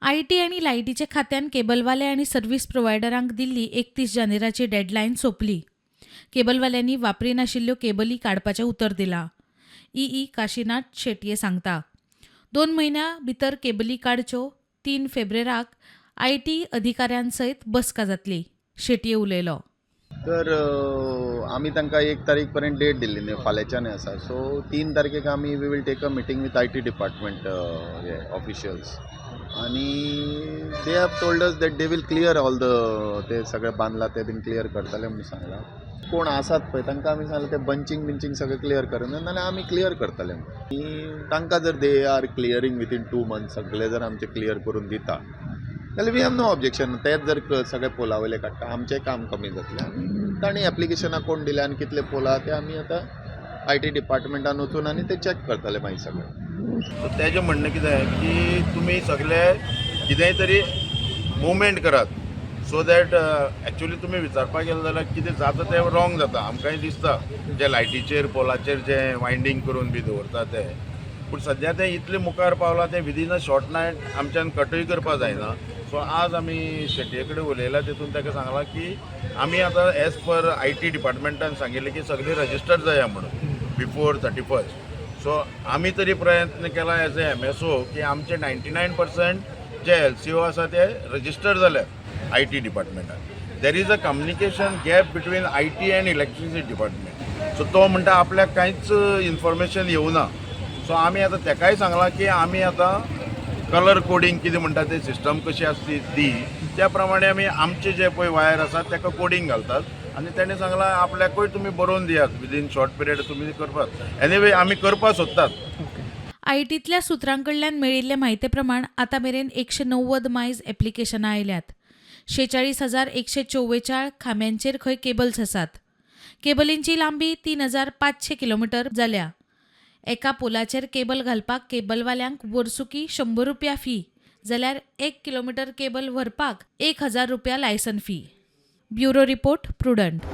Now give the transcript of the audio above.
IT आनी लायटीच्या खात्यान केबलवाले आनी सर्व्हिस प्रोवायडरांक दिल्ली 31 जानेराची डेडलायन सोंपली. केबलवाल्यांनी वापरिनाशिल्ल्यो केबली काडपाचें उतर दिलां. ई काशीनाथ शेटये सांगता, 2 म्हयन्यां भितर केबली काडच्यो. 3 फेब्रेराक IT अधिकाऱ्यां सयत बसका जातली, शेटये उलयलो. तर आमी तांकां 1 तारीख पर्यंत डेट दिल्ली न्ही, फाल्यांच्यान आसा. सो 3 तारखेक आमी we will take a meeting with IT department hey officials आनी they have told us that they will clear all the ते सगळे बांदला ते बीन क्लियर करतले म्हणून सांगलां. कोण आसात पळय तांकां आमी सांगलां, ते बंचींग बिंचींग सगळें क्लियर कर, नाल्यार आमी क्लियर करतले म्हणून. आनी तांकां जर they are clearing within 2 months सगळे जर आमचे क्लियर करून दिता जाल्यार we have no objection. तेच जर सगळे पोला वयले काडटा, आमचें काम कमी जातलें. आनी तांणी एप्लिकेशनां कोण दिल्या आनी कितले पोला ते आमी आतां IT डिपार्टमेंटान वचून आनी ते चॅक करतले मागीर सगळे. सो तेजें म्हणणें कितें की तुमी सगळे कितेंय तरी मुवमेंट करात, सो that actually तुमी विचारपाक गेले जाल्यार कितें जाता तें रॉंग जाता. आमकांय दिसता जे लायटीचेर पोलाचेर जे वायंडींग करून बी दवरता ते, पूण सद्या तें इतलें मुखार पावलां, तें विदीन अ शॉर्ट नायट आमच्यान कटूय करपाक जायना. सो आज आमी शेटये कडेन उलयला, तितून ताका सांगलां की आमी आतां एज पर IT डिपार्टमेंटान सांगिल्लें की सगळीं रजिस्टर्ड जाया म्हणून बिफोर 31. सो आमी तरी प्रयत्न केला एज ए एमएसओ की आमचे 99% जे एलसीओ आसा ते रजिस्टर्ड जाल्यात IT डिपार्टमेंटान. There is a communication gap between IT and electricity department. So तो म्हणटा आपल्याक कांयच इन्फॉर्मेशन येवना. सो आमी आतां तेकाय सांगलां की आमी आतां कलर कोडींग कितें म्हणटा ते सिस्टम कशी आसती ती, त्या प्रमाणे आमी आमचे जे पळय वायर आसात ताका कोडींग घालतात. आनी तेणें सांगलां आपल्याकूय तुमी बरोवन दियात, विदीन शॉर्ट पिरियड तुमी करपाक. एनिवे आमी करपाक सोदतात. आयटींतल्या सुत्रां कडल्यान मेळिल्ले म्हायते प्रमाण आतां मेरेन 190 मायज एप्लिकेशनां आयल्यात. 46,144 खांब्यांचेर खंय केबल्स आसात. केबलींची लांबी 3500 किलोमिटर जाल्या. एका पोलाचेर केबल घालपाक केबलवाल्यांक वर्सुकी 100 रुपया फी, जाल्यार 1 किलोमिटर केबल व्हरपाक 1000 रुपया licence fee. Bureau report, Prudent.